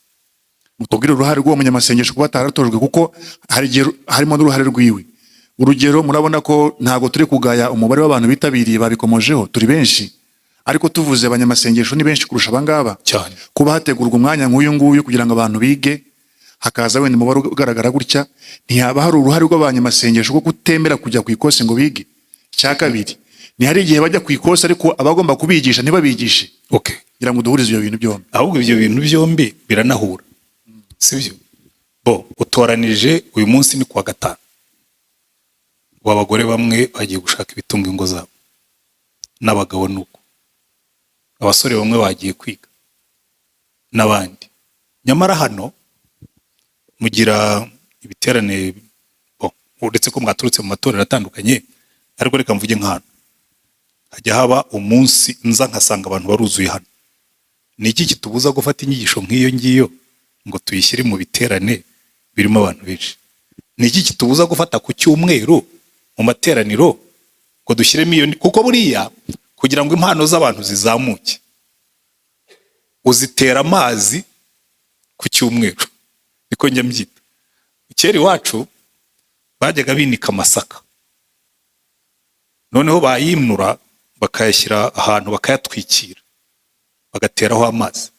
Mutubwire uruhare rw'uwo munyamasengesho kuba ataratojwe, kuko hari igihe harimo n'uruhare rwiwe. Urugero, murabona ko ntabwo turi kugaya umubare w'abantu bitabiriye, babikomojeho, turi benshi, ariko tuvuze abanyamasengesho ni benshi kurusha abangaba. Kuba hategurwa umwanya nk'uyu nguyu kugira ngo abantu bige, hakaza wenda umubare ugaragara gutya, ntihaba hari uruhare rw'abanyamasengesho rwo kutemera kujya ku ikosi ngo bige? Icya kabiri, ntihari igihe bajya ku ikosi ariko abagomba kubigisha ntibabigishe? Kugira ngo duhurize ibyo bintu byombi. Ahubwo ibyo bintu byombi biranahura, sibyo? Bo utoranije uyu munsi ni kuwa gatanu, ubu abagore bamwe bagiye gushaka ibitunga ingo zabo, n'abagabo nuko, abasore bamwe bagiye kwiga n'abandi. Nyamara hano mugira ibiterane, bo uretse ko mwaturutse mu matorero atandukanye, ariko reka mvuge nk'ahantu hajya haba umunsi nza nkasanga abantu baruzuye hano. Ni iki kitubuza gufata inyigisho nk'iyo ngiyo ngo tuyishyire mu biterane birimo abantu benshi? Ni iki kitubuza gufata ku cyumweru mu materaniro ngo dushyiremo iyo? Kuko buriya kugira ngo impano z'abantu zizamuke, uzitera amazi ku cyumweru, niko njya mbyita. Kera iwacu bajyaga binika amasaka, noneho bayimnura bakayashyira ahantu, bakayatwikira, bagateraho amazi,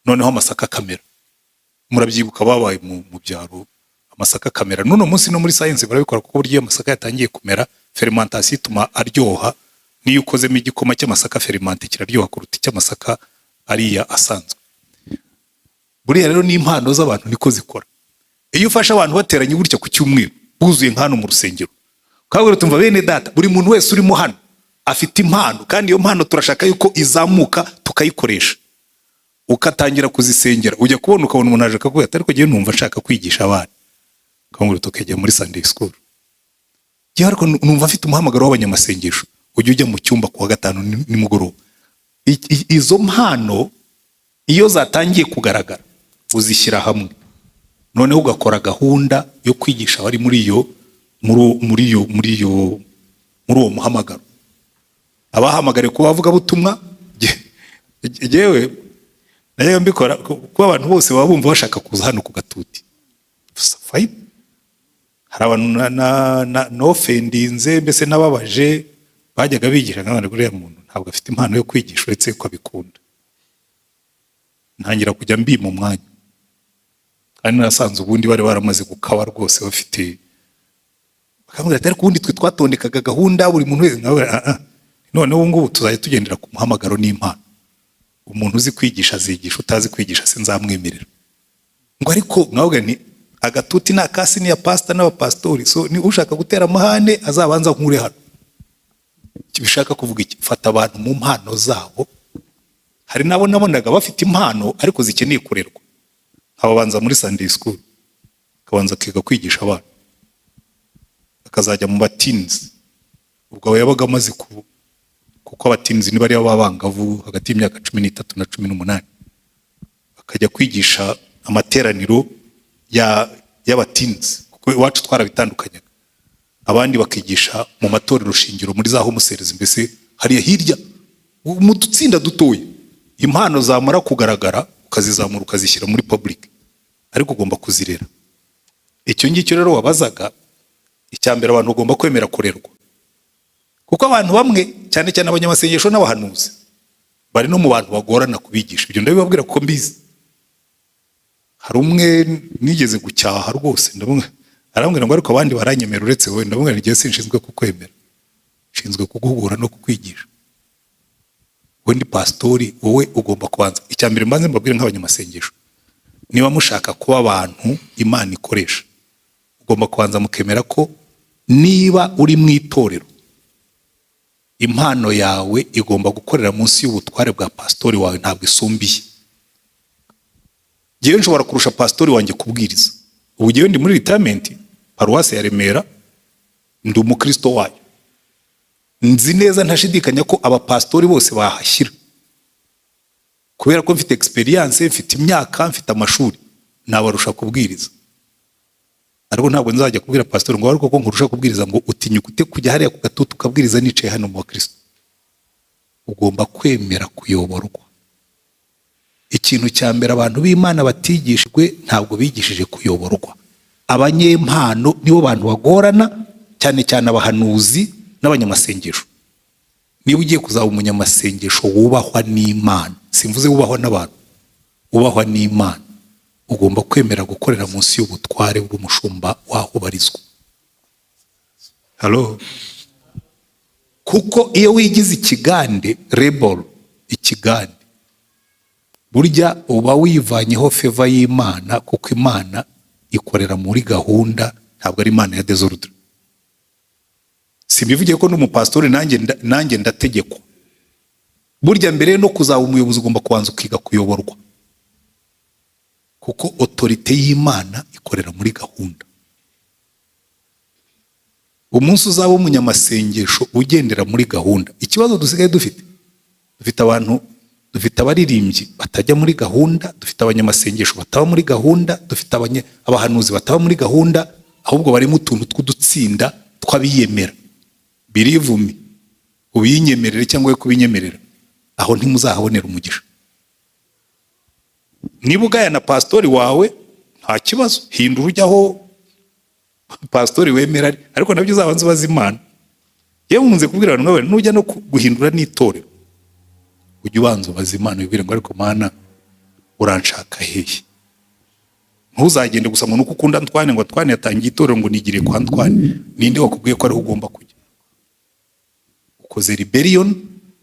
noneho amasaka akamera. Murabyibuka, babaye mu byaro, amasaka akamera. N'uno munsi no muri science barabikora, kuko burya iyo amasaka yatangiye kumera, fermentation ituma aryoha. N'iyo ukozemo igikoma cy'amasaka fermenté kiraryoha kuruta icy'amasaka ariya asanzwe. Buriya rero n'impano z'abantu niko zikora. Iyo ufashe abantu bateranye gutya ku cyumweru, buzuye nk'hano mu rusengero, ukabwira, "Tumva bene data, buri muntu wese urimo hano afite impano, kandi iyo mpano turashaka yuko izamuka tukayikoresha," ukatangira kuzisengera, ujya kubona ukabona umuntu aje akakubwira ati: "Ariko njyewe numva nshaka kwigisha abana." Ukamubwira uti: "Ukajya muri Sunday school." "Njyewe ariko numva afite umuhamagaro w'abanyamasengesho." "Ujya ujya mu cyumba ku wa gatanu nimugoroba." Izo mpano iyo zatangiye kugaragara, uzishyira hamwe, noneho ugakora gahunda yo kwigisha abari muri iyo muri muri iyo muri iyo muri uwo muhamagaro, abahamagariwe kuba abavugabutumwa. Jyewe najyaga mbikora kuba abantu bose baba bumva bashaka kuza hano ku gatuti. Fine. Hari abantu na offendinze, mbese n'ababaje, bajyaga bigisha nk'abana. Uriya muntu ntabwo afite impano yo kwigisha, uretse ko abikunda. Ntangira kujya mbima umwanya, kandi nasanze ubundi bari baramaze gukaba rwose, bafite, bakambwira ati: "Ariko ubundi twe twatondekaga gahunda, buri muntu wese." Nkawe, "Ah, ah. Noneho ubu ngubu tuzajya tugendera ku muhamagaro n'impano. Umuntu uzi kwigisha azigisha, utazi kwigisha sinzamwemerera." Ngo: "Ariko," nkavuga nti: "Agatuti ni akasi, ni ya pasita n'abapasitori. So ni ushaka gutera amahane azabanza nkure hano." Bishaka kuvuga iki? Fata abantu mu mpano zabo. Hari n'abo nabonaga bafite impano ariko zikeneye kurerwa, nkababanza muri Sunday school, akabanza akiga kwigisha abana, akazajya mu bateens. Ubwo aba yabaga amaze ku kuko abateens ni bariya b'abangavu hagati y'imyaka 13 na 18, akajya kwigisha amateraniro y'abateens, kuko iwacu twarabitandukanyaga. Abandi bakigisha mu matorero shingiro, muri za home cells, mbese hariya hirya mu dutsinda dutoya. Impano zamara kugaragara, ukazizamura, ukazishyira muri public, ariko ugomba kuzirera. Icyo ngicyo rero wabazaga, icya mbere, abantu bagomba kwemera kurerwa, kuko abantu bamwe, cyane cyane abanyamasengesho n'abahanuzi, bari no mu bantu bagorana kubigisha. Ibyo ndabibabwira kuko mbizi. Hari umwe nigeze gucyaha rwose, ndamubwira, arambwira ngo: "Ariko abandi baranyemera uretse wowe." Ndamubwira: "Njyewe sinshinzwe kukwemera, nshinzwe kuguhugura no kukwigisha. Wowe ndi pasitori, wowe ugomba kubanza." Icya mbere, mbanze mbabwire nk'abanyamasengesho: niba mushaka kuba abantu Imana ikoresha, ugomba kubanza mukemera ko niba uri mu itorero, impano yawe igomba gukorera munsi y'ubutware bwa pasitori wawe, ntabwo isumbiye. Njyewe nshobora kurusha pasitori wanjye kubwiriza. Ubu njyewe ndi muri retirement, paruwasi ya Remera, ndi umukristo wayo. Nzi neza ntashidikanya ko abapasitori bose bahashyira, kubera ko mfite experience, mfite imyaka, mfite amashuri, nabarusha kubwiriza. Ariko ntabwo nzajya kubwira pasitori ngo: "Ariko ko nkurusha kubwiriza, ngo utinyuka ute kujya hariya ku gatutu ukabwiriza nicaye hano mu bakristo?" Ugomba kwemera kuyoborwa. Ikintu cya mbere abantu b'Imana batigishijwe, ntabwo bigishije kuyoborwa. Abanyempano nibo bantu bagorana cyane cyane, abahanuzi n'abanyamasengesho. Niba ugiye kuzaba umunyamasengesho wubahwa n'Imana, simvuze wubahwa n'abantu, wubahwa n'Imana, ugomba kwemera gukorera munsi y'ubutware bw'umushumba waho ubarizwa. Halo? Kuko iyo wigize ikigande, rebel, ikigande, burya uba wivanyeho favor y'Imana, kuko Imana ikorera muri gahunda, ntabwo ari Imana ya désordre. Simbivugiye ko n'umupasitori, nanjye ndategekwa. Burya mbere no kuzaba umuyobozi, ugomba kubanza ukiga kuyoborwa, kuko autorité y'Imana ikorera muri gahunda. Umunsi uzaba umunyamasengesho ugendera muri gahunda. Ikibazo dusigaye dufite, dufite abantu, dufite abaririmbyi batajya muri gahunda, dufite abanyamasengesho bataba muri gahunda, dufite abahanuzi bataba muri gahunda, ahubwo barimo utuntu tw'udutsinda tw'abiyemera. Believe me, ubinyemerere cyangwa we kubinyemerera, aho ntimuzahabonera umugisha. Niba ugaya na pasitori wawe, nta kibazo, hindura ujya aho pasitori wemera ari, ariko nabyo uzabanza ubaze Imana. Yewe, nkunze kubwira abantu nk'abo: nujya no guhindura n'itorero, ujye ubanza ubaze Imana, wibwire ngo: "Ariko Mana, uranshaka hehe?" Ntuzagende gusa ngo nuko ukunda Ntwane, ngo Ntwane yatangiye itorero, ngo nigire kwa Ntwane. Ninde wakubwiye ko ariho ugomba kujya? Ukoze rebellion.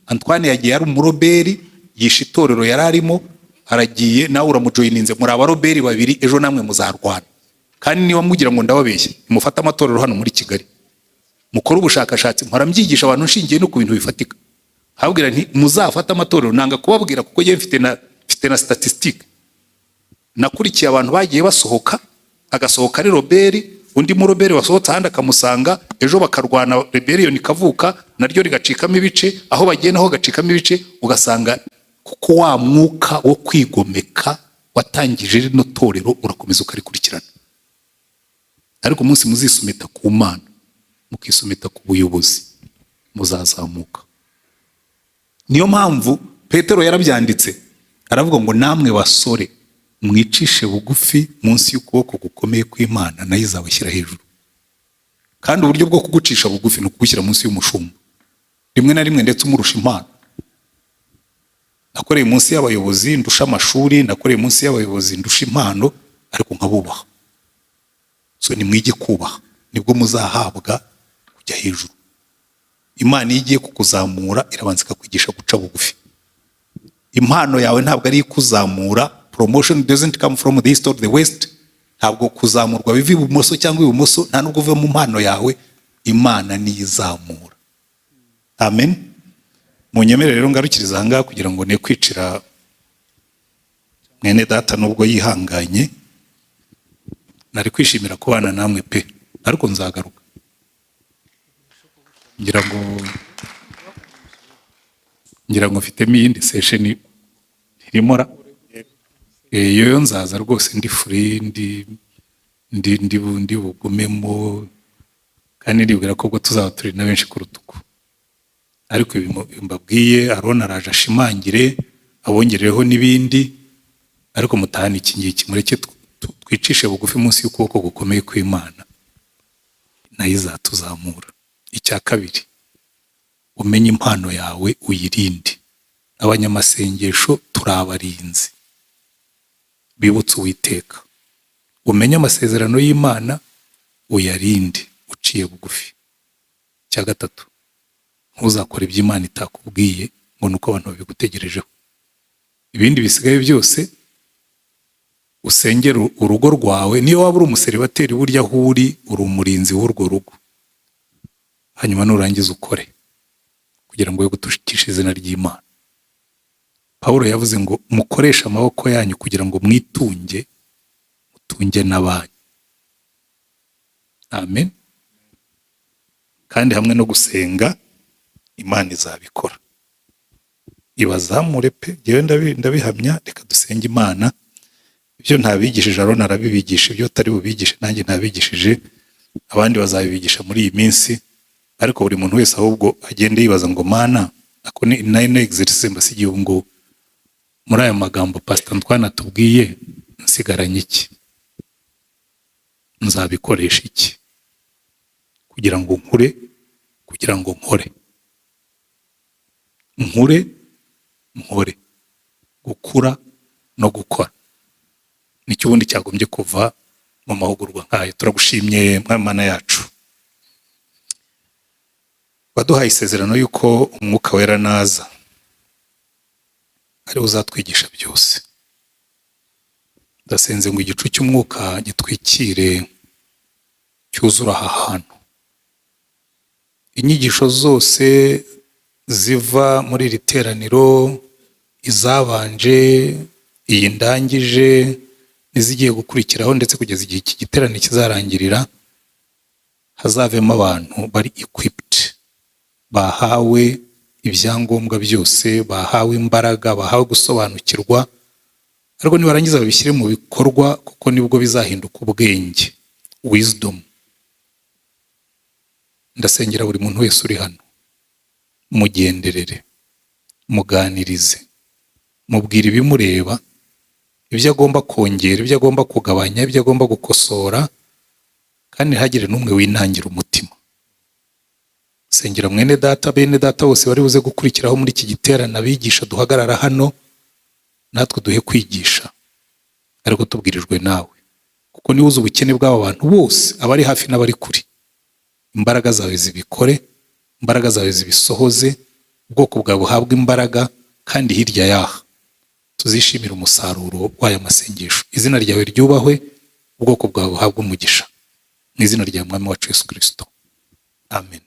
Antoine yagiye ari umurebel, yishe itorero yari arimo, aragiye, nawe uramujoyininze, muri abarebel babiri, ejo namwe muzarwana. Kandi niba mugira ngo ndababeshye, nimufate amatorero hano muri Kigali, mukore ubushakashatsi. Mpora mbyigisha abantu nshingiye no ku bintu bifatika, nkababwira nti: "Muzafate amatorero." Nanga kubabwira kuko njyewe mfite na statistique. Nakurikiye abantu bagiye basohoka, agasohoka ari rebel, undi murebel wasohotse ahandi akamusanga, ejo bakarwana, rebellion ikavuka, naryo rigacikamo ibice, aho bagiye naho gacikamo ibice. Ugasanga kuko wa mwuka wo kwigomeka watangije rino torero urakomeza ukarikurikirana. Ariko umunsi muzisumita ku Mana, mukisumita ku buyobozi, muzazamuka. Niyo mpamvu Petero yarabyanditse, aravuga ngo: "Namwe basore, mwicishe bugufi munsi y'ukuboko gukomeye kw'Imana, nayo izabashyira hejuru." Kandi uburyo bwo kugucisha bugufi ni ukugushyira munsi y'umushumba, rimwe na rimwe ndetse umurusha impano. Nakoreye munsi y'abayobozi ndusha amashuri, nakoreye munsi y'abayobozi ndusha impano, ariko nkabubaha. So nimwige kubaha, nibwo muzahabwa kujya hejuru. Imana iyo igiye kukuzamura, irabanza ikakwigisha guca bugufi. Impano yawe ntabwo ari ikuzamura. Promotion doesn't come from the east or the west. Ntabwo kuzamurwa biva ibumoso cyangwa ibumoso, nta nubwo uva mu mpano yawe. Imana niyo izamura. Amen. Munyemere rero ngarukiriza aha ngaha kugira ngo ne kwicira mwene data, nubwo yihanganye. Nari kwishimira kubana namwe pe, ariko nzagaruka. Ngira ngo mfitemo iyindi session irimo ra. Iyo yo nzaza rwose ndi free, ndi bugumemo, kandi ndibwira ko ubwo tuzaba turi na benshi kuruta uku. Ariko ibi mbabwiye, Aroni araje ashimangire, abongerereho n'ibindi, ariko mutahane iki ngiki, mureke. Twicishe bugufi munsi y'ukuboko gukomeye kw'Imana, nayo izatuzamura. Icya kabiri, umenye impano yawe, uyirinde. Abanyamasengesho turi abarinzi bibutse Uwiteka. Umenye amasezerano y'Imana, uyarinde uciye bugufi. Icya gatatu, ntuzakore ibyo Imana itakubwiye ngo ni uko abantu babigutegerejeho. Ibindi bisigaye byose, usengere urugo rwawe. Niyo waba uri umuseribateri, burya aho uri, uri umurinzi w'urwo rugo. Hanyuma nurangiza ukore kugira ngo we gutukisha izina ry'Imana. Pawulo yavuze ngo mukoreshe amaboko yanyu kugira ngo mwitunge, mutunge n'abanyu. Amen. Kandi hamwe no gusenga, Imana izabikora, ibazamure pe. Njyewe ndabihamya. Reka dusenge Imana. Ibyo ntabigishije, Aroni arabibigisha. Ibyo utari bubigishe, nanjye ntabigishije, abandi bazabibigisha muri iyi minsi. Ariko buri muntu wese ahubwo agende yibaza ngo: "Mana," ako ni nayo no exercice mbasigiye ubu ngubu. Muri aya magambo Pastor Antoine atubwiye, nsigaranye iki? Nzabikoresha iki kugira ngo nkure, kugira ngo nkore, nkure, nkore? Gukura no gukora nicyo ubundi cyagombye kuva mu mahugurwa nk'ayo. Turagushimye, Mwami Mana yacu. Waduhaye isezerano y'uko Umwuka Wera naza ariwe uzatwigisha byose. Ndasenze ngo igicu cy'umwuka gitwikire, cyuzura aha hantu. Inyigisho zose ziva muri iri teraniro, izabanje, iyi ndangije n'izigiye gukurikiraho, ndetse kugeza igihe iki giterane kizarangirira, hazavemo abantu bari equipped, bahawe ibyangombwa byose, bahawe imbaraga, bahawe gusobanukirwa. Ariko nibarangiza babishyire mu bikorwa, kuko nibwo bizahinduka ubwenge, wisdom. Ndasengera buri muntu wese uri hano. Mugenderere, muganirize, mubwire ibimureba, ibyo agomba kongera, ibyo agomba kugabanya, ibyo agomba gukosora, kandi ntihagire n'umwe winangira umutima. Sengera mwene data, bene data bose bari buze gukurikiraho muri iki giterane, abigisha duhagarara hano, natwe duhe kwigisha ariko tubwirijwe nawe, kuko niwe uzi ubukene bw'aba bantu bose, abari hafi n'abari kure. Imbaraga zawe zibikore, imbaraga zawe zibisohoze, ubwoko bwawe buhabwe imbaraga, kandi hirya y'aha tuzishimire umusaruro w'aya masengesho. Izina ryawe ryubahwe, ubwoko bwawe buhabwe umugisha, mu izina rya Mwami wacu Yesu Kirisito, amen.